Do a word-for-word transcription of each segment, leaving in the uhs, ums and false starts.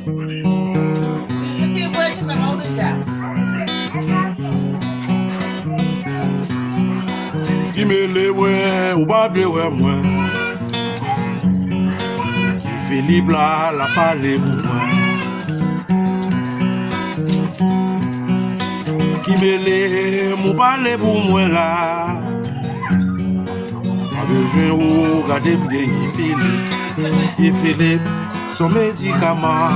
Ki mele mwen, ou pa vle wè mwen. Ki Filip la, l ap pale pou mwen. Ki mele m, ou pale pou mwen la. Mwen bezwen ou, gade m gen Guy Philippe. Guy Philippe, s on medikaman.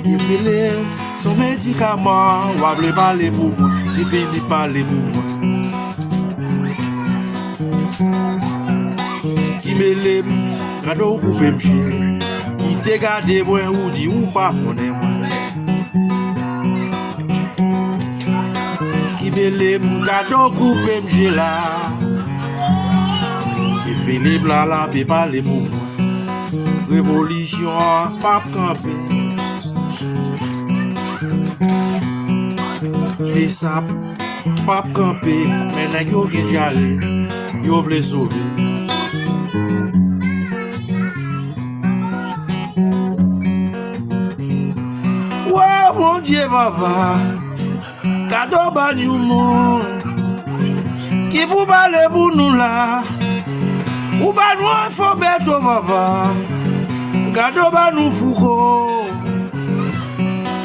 Guy Philippe, s on medikaman. W a vle pale pou mwen, Guy Philippe pale pou mwen. Ki mele m, gade w koupe m je. Kite gade mwen, ou di ou pa konnen mwen. Ki mele m, gade w koupe m je la. Ki Filip la, l ape pale pou mwen. Revolisyon an p ap kanpe. Besap p ap kanpe, men nèg yo gen dyare, yo vle sove. Wo, Bondye papa, gade w ba n yon moun ki pou pale pou nou la. Ou ba nou Alfabèto, papa. Gade w ba nou Fouco.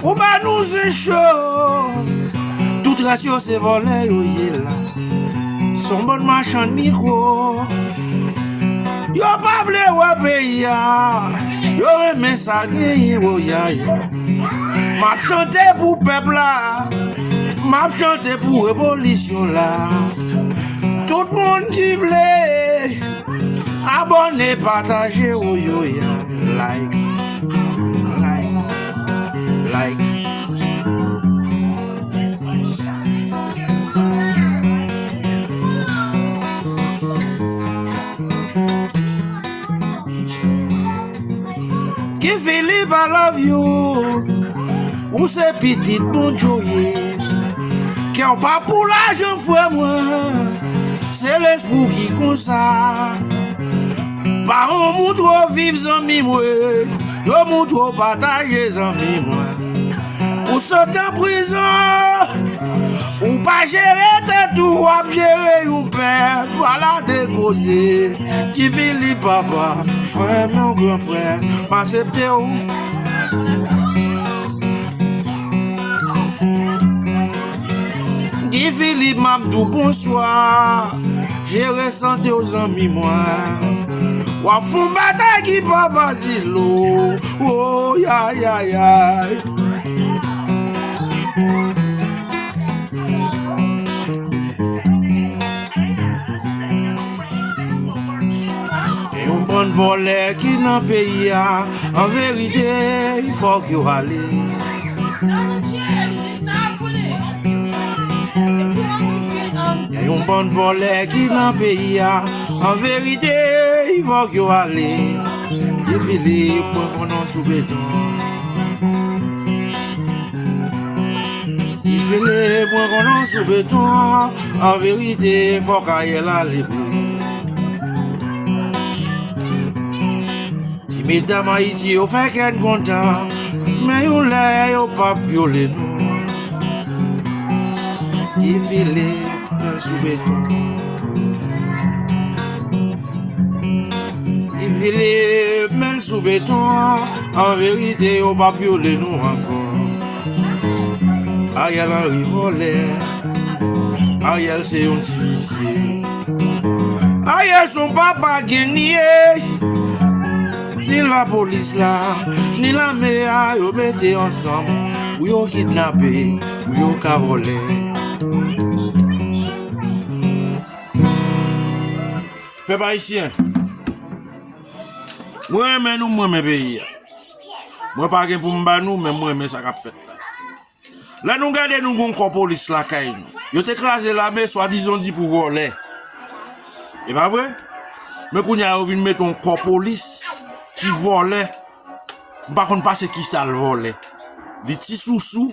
Ou ba nou Zen Cho. Tout rès yo se vòlè yo ye la. S on bann machann mikwo. Yo pa vle wè peyi a. Yo renmen sa l genyen, woyay. M ap chante pou pèp la. M ap chante pou revolisyon la. Tout moun ki vle abòne, pataje, woyoya. Like, like, like. Guy Philippe, I love you. Ou se pitit Bondye w ye. Kè w pa pou lajan, frè mwen. Se lespri w ki konsa. Paran w montre w viv, zanmi mwen. Yo montre w pataje, zanmi mwen. Ou sot nan prizon, ou pa jere tèt ou, w ap jere yon pèp. Ala de koze. Guy Philippe, papa, mwen renmen w, gran frè, m aksepte w. Guy Philippe, m ap di w bonswa. Jere sante w, zanmi mwen. W ap fè yon batay ki pa fasil, o. Oh, yay, yay, yay. Gen yon bann vòlè ki nan peyi a. An verite, fòk yo ale. Gen yon bann vòlè ki nan peyi a. An verite, fòk yo ale. Guy Philippe, mwen konnen w sou beton. Guy Philippe, mwen konnen w sou beton. An verite, fòk Ariel ale vre. Ti medam Ayiti yo fè kè n kontan, men yon lè yo p ap vyole nou. Guy Philippe, men l sou beton. Guy Philippe, men l sou beton. An verite, yo p ap vyole nou ankò. Ariel Henry vòlè. Ariel se yon ti visye. Ariel se yon papa gang li ye. Ni lapolis la, ni lame a, yo mete ansanm pou yo kidnape, pou yo ka vòlè. Pèp ayisyen, mwen renmen nou, mwen renmen peyi a. Mwen pa gen pou m ba nou, men mwen renmen sa k ap fèt la. Lè nou gade, nou gon kò polis lakay nou. Yo te kraze lame, swadizan di pou vòlè. E pa vre? Men kounye a yo vin mete yon kò polis ki vòlè. M pa konn pase kisa l vòlè. Li ti sousou.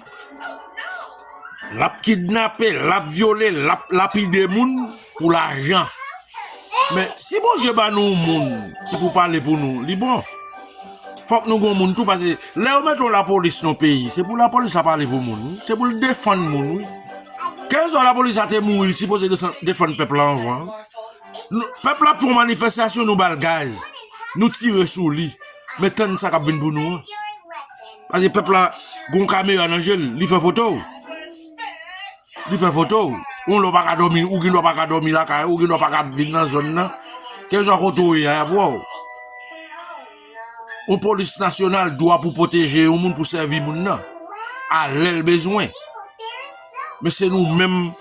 L ap kidnape, l ap vyole, l ap lapide moun pou lajan. Men si Bondye ba nou yon moun ki pou pale pou nou, li bon. Fòk nou gon moun tou, paske lè yo mete yon lapolis nan peyi, se pou lapolis la pale pou moun, wi. Se pou l defann moun, wi. Kèlkeswa lapolis la te mouri, li sipoze desann, defann pèp la anvan, wi. Nou, pèp la ap fè yon manifestasyon, nou ba l gaz. Nou tire sou li. Men tann sa k ap vin pou nou an. Paske pèp la gon kamera nan je l, li fè foto w. Li fè foto w. Yon lè w pa ka dòmi, ou gen dwa pa ka dòmi lakay ou, ou gen dwa pa ka vin nan zòn nan. Kèlkeswa kote w ye a, y ap wè w. Yon polis nasyonal dwa pou pwoteje yon moun, pou sèvi moun nan. A lè l bezwen. Men se nou menm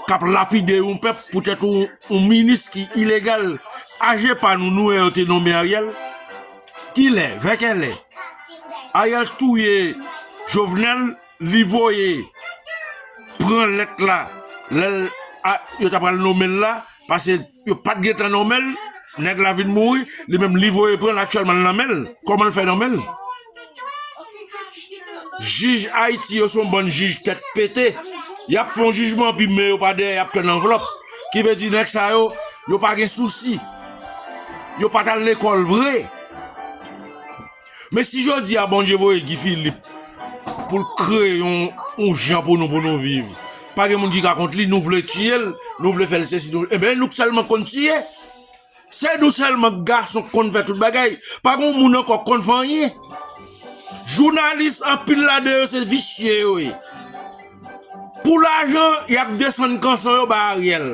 k ap lapide yon pèp poutèt yon, yon minis ki ilegal. Aje pa nou, nou wè yo te nonmen Ariel. Kilè? Vè kèlè? Ariel touye Jovenel, li voye pran lèt la. Lè l, a, yo ta pral nonmen l la, paske yo pa t gentan nonmen l, nèg la vin mouri, li menm li voye pran l, aktyèlman l nan men l. Kòman l fè nonmen l? Jij Ayiti yo se yon bann jij tèt pete. Y ap fè yon jijman, epi men yo pa dèyè, y ap tann anvlòp. Ki vle di nèg sa yo, yo pa gen sousi. Yo pa t al lekòl vre. Men si jodi a Bondye voye Guy Philippe pou l kreye yon, yon jan pou nou, pou nou viv, pa gen moun ki ka kont li, nou vle tiye l, nou vle fè l sesi, nou, enben, nou sèlman k konn tiye. Se nou sèlman gason k konn fè tout bagay. Pa gen moun ankò k konn fè anyen. Jounalis, anpil ladan yo se visye yo ye. Pou lajan, y ap desann kanson yo ba Ariel.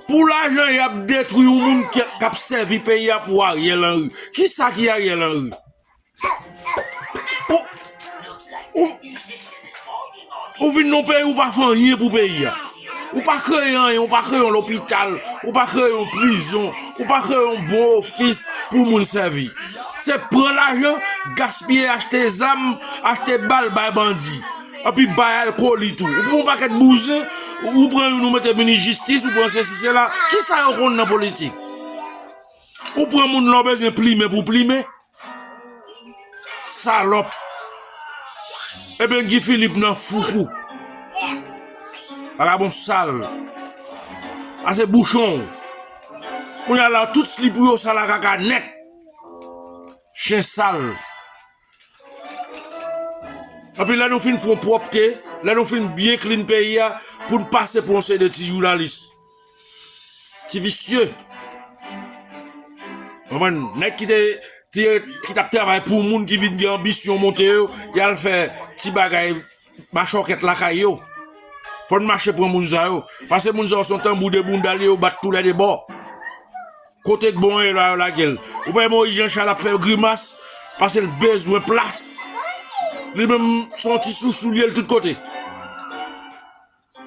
Pou lajan, y ap detwi yon moun k, k ap sèvi peyi a pou Ariel Henry. Kisa ki Ariel Henry? Ou, ou, ou vin nan peyi, ou pa fè anyen pou peyi a. Ou pa kreye anyen, ou pa kreye yon lopital, ou pa kreye yon prizon, ou pa kreye yon bon ofis pou moun sèvi. Se pran lajan, gaspiye, achte zam, achte bal bay bandi. Epi bay alkoli tou. Ou pran yon pakèt bouzen, ou pran youn, ou mete minis jistis, ou pran sesi, sela. Kisa yo konn nan politik? Ou pran moun lè w bezwen plimen pou plimen. Salòp. Ebyen, Guy Philippe nan foukou. Vagabon sal. A se bouchon. Kounye a la, tout slip ou yo sal a kaka nèt. Chen sal. Epi lè nou fin fè yon pwòpte, lè nou fin byen clean peyi a, pou n pase pou yon seri de ti jounalis. Ti visye. Konprann? Nèg ki te, te, ki t ap travay pou moun ki vin gen anbisyon monte yo, y al fè ti bagay machòkèt lakay yo. Fò n mache pran moun sa yo. Paske moun sa yo se yon tanbou de bounda li yo bat toulède bò. Kote k bon yo la, yo lage l. Ou pa wè Moyiz Jan Chal ap fè grimas, paske l bezwen plas. Li menm se yon ti sousou li ye, l tout kote.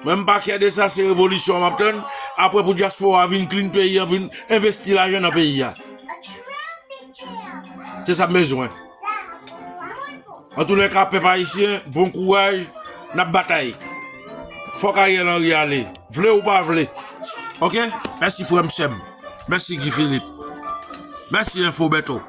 Mwen m pa kyè de sa, se revolisyon m ap tann. Apre pou dyaspora vin clean peyi a, vin envesti lajan nan peyi a. Se sa m bezwen. Antoulèka, pèp ayisyen, bon kouraj, n ap batay. Fòk Ariel Henry ale. Vle ou pa vle. Oke? Mèsi frè m, sè m. Mèsi Guy Philippe. Mèsi Enfo Bèto.